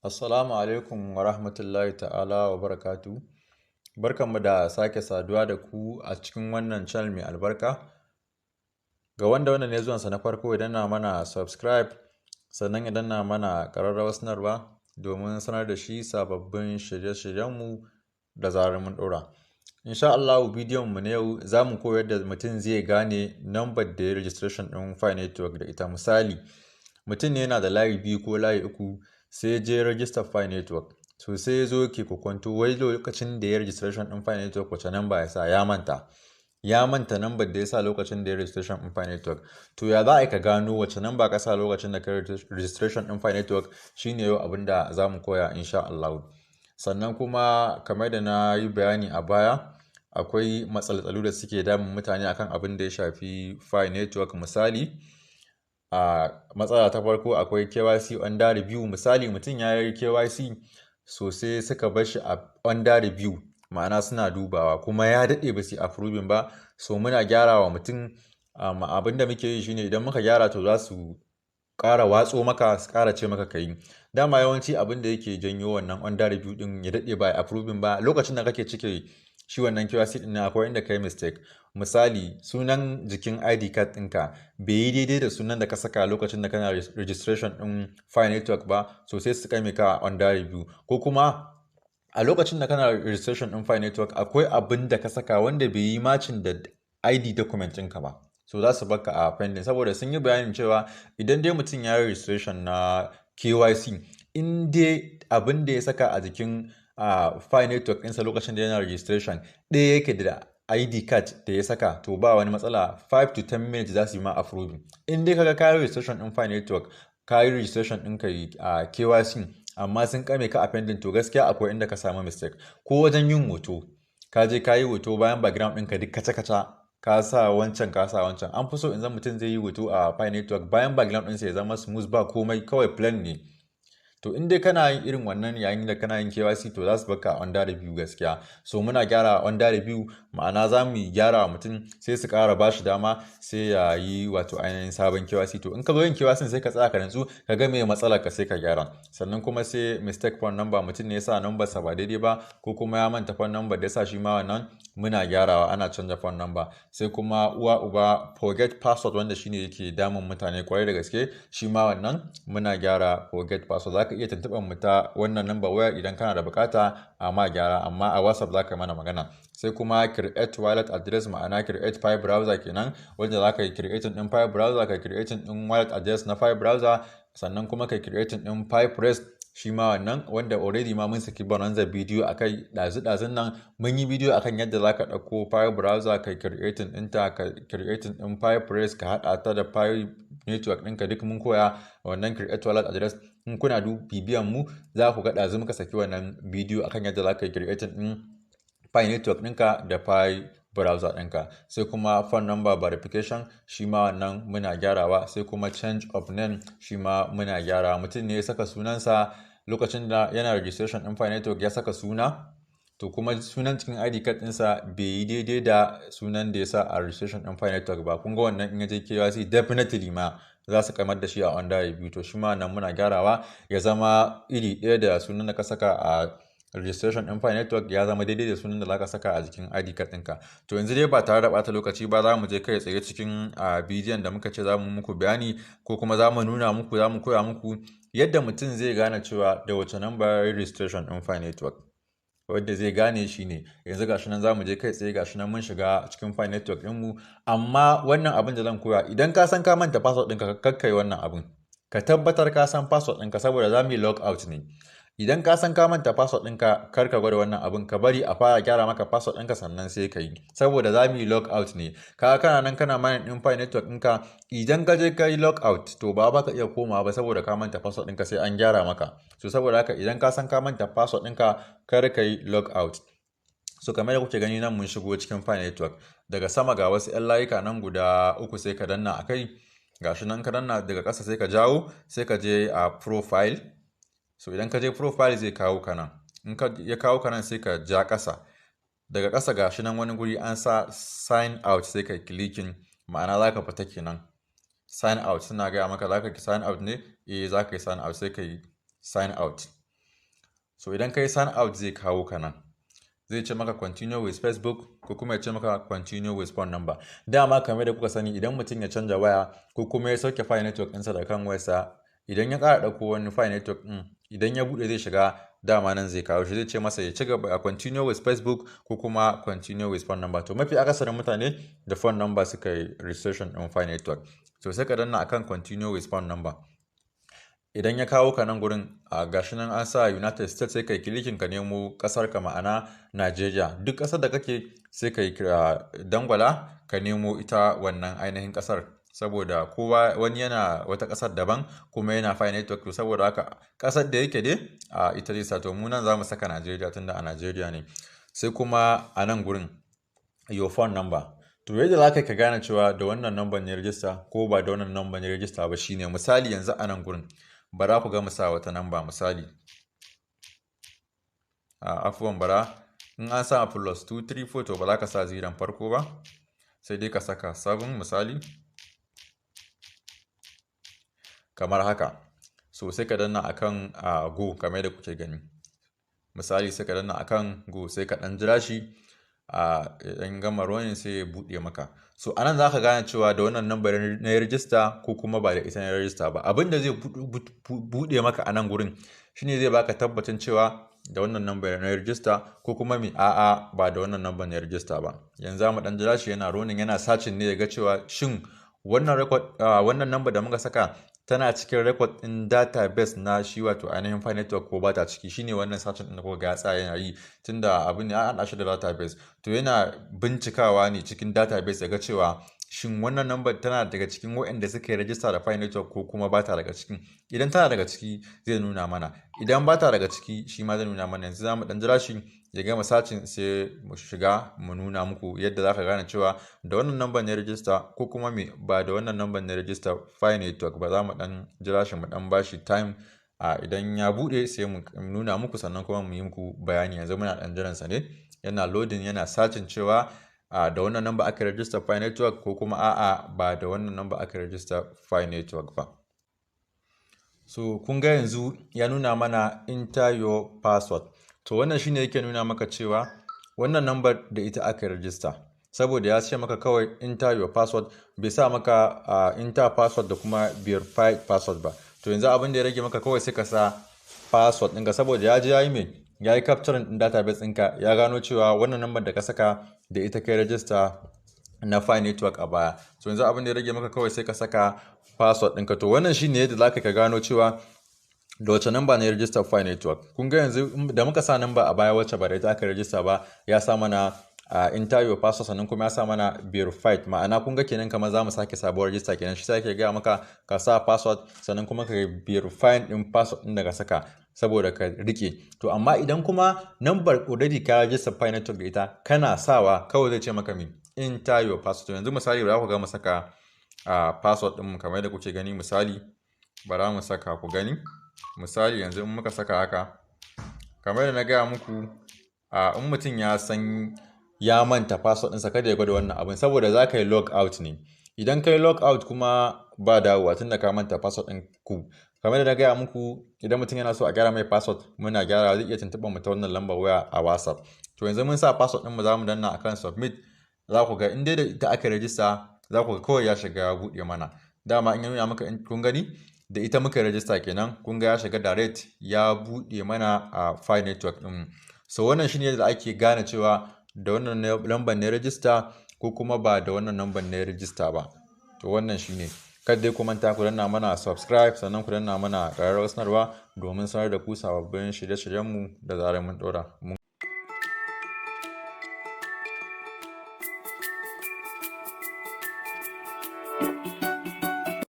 Assalamu alaikum wa rahmatullahi ta'ala wa barakatu. Barkanmu da sake saduwa da ku a cikin wannan channel mai albarka. Ga wanda wannan ne zuwansa na farko, idan na mana subscribe, sannan idan na mana ƙararrawar sanarwa domin sanar da shi sababbin shirye-shiryenmu da zarar mun ɗora. Insha Allah, bidiyon mu na yau za mu koyar da mutum zai gane number da ya registration ɗin Pi Network da ita. Misali, mutum ne yana da layi biyu ko layi uku, sai je register Pi Network. To, sai ya zo ke kokonto wai lokacin da ya registration ɗin Pi Network, wace number ya sa? Ya manta. Ya manta number da ya sa lokacin da ya registration ɗin Pi Network. To, ya za a yi ka gano wace number ka sa lokacin da ka registration ɗin Pi Network? Shine yau abin da za mu koya, insha Allah. Sannan kuma, kamar da na yi bayani a baya, akwai matsaltsalu da suke damun mutane akan abin da ya shafi Pi Network. Misali, a matsala ta farko akwai KYC under review. Misali, mutum ya yi KYC sosai, suka bar shi a under review, ma'ana suna dubawa, kuma ya daɗe ba su approving ba. So muna gyara wa mutum. Abin da muke yi shine, idan muka gyara, to za su ƙara watso maka, su ƙara ce maka ka yi. Dama yawanci abin da yake janyo wannan under review din ya daɗe ba approving ba, lokacin da kake cike shi wannan KYC din, akwai inda kai mistake. Misali, sunan jikin ID card ɗinka bai yi daidai da sunan da ka saka lokacin da kana registration ɗin Pi Network ba, so sai su kai ka under review. Ko kuma a lokacin da kana registration ɗin Pi Network, akwai abin da ka saka wanda bai yi matching da ID document ɗinka ba, so za su baka a pending. Saboda sun yi bayanin cewa idan dai mutum ya yi registration na KYC, in dai abin da ya saka a jikin Pi Network ɗinsa lokacin da yana registration ɗaya yake da ID card da ya saka, to ba wani matsala, 5 to 10 minutes za su yi ma approving. In dai kaga kayi registration ɗin Pi Network, ka yi registration ɗinka a KYC, amma sun kame ka a pending, to gaskiya akwai inda ka samu mistake. Ko wajen yin hoto, ka je ka yi hoto, bayan background ɗinka duk kaca-kaca, ka sa wancan, ka sa wancan. An fi so in zan mutum zai yi hoto a Pi Network, bayan background ɗinsa ya zama smooth, ba komai, kawai plain ne. To, in dai kana yin irin wannan yayin da kana yin KYC, to za su baka under review gaskiya. So muna gyara under review, ma'ana za mu gyara wa mutum, sai su ƙara ba shi dama, sai ya yi wato ainihin sabon KYC. To, in ka zo yin KYC, sai ka tsaya ka nutsu, ka ga me matsalar ka, sai ka gyara. Sannan kuma sai mistake phone number. Mutum ne ya sa number sa ba daidai ba, ko kuma ya manta phone number da ya sa, shi ma wannan muna gyarawa, ana canza phone number. Sai kuma uwa uba, forget password, wanda shine yake damun mutane kwarai da gaske. Shi ma wannan muna gyara forget password. Zaka iya tuntuɓar mu ta wannan number waya idan kana da bukata a ma gyara, amma a WhatsApp zaka mana magana. Sai kuma create wallet address, ma'ana create Pi Browser kenan, wanda zaka yi creating din Pi Browser, ka creating din wallet address na Pi Browser, sannan kuma ka creating din Pi Press. Shi ma wannan, wanda already ma mun saki bonanza bidiyo akai ɗazu-ɗazun nan. Mun yi bidiyo akan yadda za ka ɗauko Pi Browser, ka creating ɗinta, ka creating ɗin Pi Press, ka haɗa ta da Pi Network ɗinka, duk mun koya wannan create wallet address. In kuna bibiyan mu, za ku ga ɗazu muka saki wannan bidiyo akan yadda za ka yi creating ɗin Pi Network ɗinka da Pi Browser ɗinka. Sai kuma phone number verification, shi ma wannan muna gyarawa. Sai kuma change of name, shi ma muna gyarawa. Mutum ne ya saka sunansa lokacin da yana registration ɗin Pi Network, ya saka suna, to kuma sunan cikin ID card ɗinsa bai yi daidai da sunan da ya sa a registration ɗin Pi Network ba. Kun ga wannan in ya je KYC, definitely ma za su kamar da shi a under review. To, shi ma nan muna gyarawa, ya zama iri ɗaya da sunan da ka saka a registration ɗin Pi Network, ya zama daidai da sunan da zaka saka a jikin ID card ɗinka. To, yanzu dai ba tare da ɓata lokaci ba, za mu je kai tsaye cikin bidiyon da muka ce za mu muku bayani, ko kuma za mu nuna muku, za mu koya muku yadda mutum zai gane cewa da wace number registration ɗin Pi Network. Wanda zai gane shi ne yanzu, gashi nan za mu je kai tsaye. Gashi nan mun shiga cikin Pi Network ɗinmu. Amma wannan abin da zan koya, idan ka san ka manta password ɗinka, kar kai wannan abin. Ka tabbatar ka san password ɗinka, saboda za mu yi log out ne. Idan ka san ka manta password ɗinka, kar ka gwada wannan abin. Ka bari a fara gyara maka password ɗinka, sannan sai ka yi, saboda za mu yi log out ne. Ka kana nan kana mining ɗin Pi Network ɗinka, idan ka je ka yi log out, to ba ka iya komawa ba, saboda ka manta password ɗinka, sai an gyara maka. So saboda haka, idan ka san ka manta password ɗinka, kar ka yi log out. So kamar da kuke gani nan, mun shigo cikin Pi Network. Daga sama ga wasu 'yan layuka nan guda uku, sai ka danna a kai. Gashi nan, ka danna, daga ƙasa sai ka jawo, sai ka je a profile. So idan ka je profile, zai kawo ka nan. In ka ya kawo ka nan, sai ka ja ƙasa. Daga ƙasa gashi nan wani guri an sa sign out, sai ka clicking, ma'ana za ka fita kenan. Sign out, suna gaya maka za ka sign out ne. Eh, za ka yi sign out, sai ka yi sign out. So idan ka yi sign out zai kawo ka nan. Zai ce maka continue with Facebook ko kuma ya ce maka continue with phone number. Dama kamar da kuka sani, idan mutum ya canza waya ko kuma ya sauke Pi Network ɗinsa da kan wayarsa, idan ya ƙara ɗauko wani Pi Network ɗin, idan ya buɗe zai shiga, dama nan zai kawo shi, zai ce masa ya ci gaba a continue with Facebook ko kuma continue with phone number. To mafi akasarin mutane da phone number suka yi registration ɗin Pi Network. So sai ka danna akan continue with phone number. Idan ya kawo ka nan gurin, a gashi nan an sa United States, sai kai clicking ka nemo kasar ka, ma'ana Nigeria. Duk kasar da kake sai kai dangwala ka nemo ita wannan ainihin kasar, saboda kowa wani yana wata kasar daban kuma yana Pi Network. To saboda haka kasar da yake dai a ita zai sa. To mu nan za mu saka Nigeria tunda a Nigeria ne. Sai kuma a nan gurin your phone number. To yadda za ka gane cewa da wannan number ne register ko ba da wannan number ne register ba shine, misali yanzu a nan gurin bara ku ga mu sa wata number, misali a afuwan, bara in an sa plus 2 3 4, to ba za ka sa ziran farko ba, sai dai ka saka 7 misali kamar haka. So sai ka danna akan go kamar yadda kuke gani. Misali sai ka danna akan go, sai ka dan jira shi a dan gama running, sai ya buɗe maka. So anan za ka gane cewa da wannan number na register ko kuma ba da ita na register ba. Abin da zai buɗe maka a nan gurin shine zai baka tabbacin cewa da wannan number na register ko kuma mi a'a, ba da wannan number na register ba. Yanzu za mu dan jira shi yana running, yana searching ne ya ga cewa shin wannan record, wannan number da muka saka tana cikin record din database na shi wato ainihin Pi Network ko ba ta ciki. Shine wannan searching din da kuka ga ya tsaya yana yi, tunda abin ne an haɗa shi da database. To yana bincikawa ne cikin database ya ga cewa shin wannan number tana daga cikin waɗanda suka yi rajista da Pi Network ko kuma ba ta daga cikin. Idan tana daga ciki zai nuna mana, idan ba ta daga ciki shi ma zai nuna mana. Yanzu za mu ɗan jira shi ya gama searching, sai mu shiga mu nuna muku yadda za ka gane cewa da wannan number ne rajista ko kuma me ba da wannan number ne rajista Pi Network ba. Za mu ɗan jira shi, mu ɗan bashi time. A idan ya buɗe sai mu nuna muku, sannan kuma mu yi muku bayani. Yanzu muna ɗan jiransa ne, yana loading, yana searching cewa da wannan number aka register Pi Network ko kuma a'a, ba da wannan number aka register Pi Network ba. So kun ga yanzu ya nuna mana enter your password. To wannan shine yake nuna maka cewa wannan number da ita aka register, saboda ya ce maka kawai enter your password, bai sa maka enter password da kuma verified password ba. To yanzu abin da ya rage maka kawai sai ka sa password ɗinka, saboda ya je ya yi mai ya yi capturing ɗin database ɗinka, ya gano cewa wannan number da ka saka da ita kai register na Pi Network a baya. So yanzu abin da ya rage maka kawai sai ka saka password ɗinka. To wannan shine yadda zaka ka gano cewa da wace number ne register Pi Network. Kun ga yanzu da muka sa number a baya wacce ba da ita aka register ba, ya sa mana enter your password, sannan kuma ya sa mana verified. Ma'ana kun ga kenan kamar za mu sake sabuwar register kenan. Shi sake gaya maka ka sa password, sannan kuma ka verify din password din da ka saka saboda ka rike. To amma idan kuma number already ka register Pi Network da ita, kana sawa kawai zai ce maka me? Enter your password. To yanzu misali ba ku ga mu saka password din mu kamar yadda kuke gani. Misali bara mu saka ku gani. Misali yanzu in muka saka haka kamar yadda na gaya muku, in mutum ya san ya manta password ɗinsa, kada ya gwada wannan abin, saboda za ka yi log out ne. Idan ka yi log out kuma ba dawowa, tunda ka manta password ɗin ku. Kamar da na gaya muku, idan mutum yana so a gyara mai password, muna gyara, zai iya tuntuɓar mu ta wannan lambar waya a WhatsApp. To yanzu mun sa password ɗin mu, za mu danna akan submit. Za ku ga in dai da ita aka register, za ku ga kawai ya shiga ya buɗe mana. Dama in ya nuna maka, kun gani, da ita muka register kenan. Kun ga ya shiga direct ya buɗe mana a Pi Network ɗin. So wannan shine yadda ake gane cewa da wannan lambar ne register ko kuma ba da wannan lambar ne register ba. To wannan shine. Kada dai ku manta ku danna mana subscribe, sannan ku danna mana ƙararrawar sanarwa domin sanar da ku sababbin shirye-shiryenmu da zarar mun ɗora.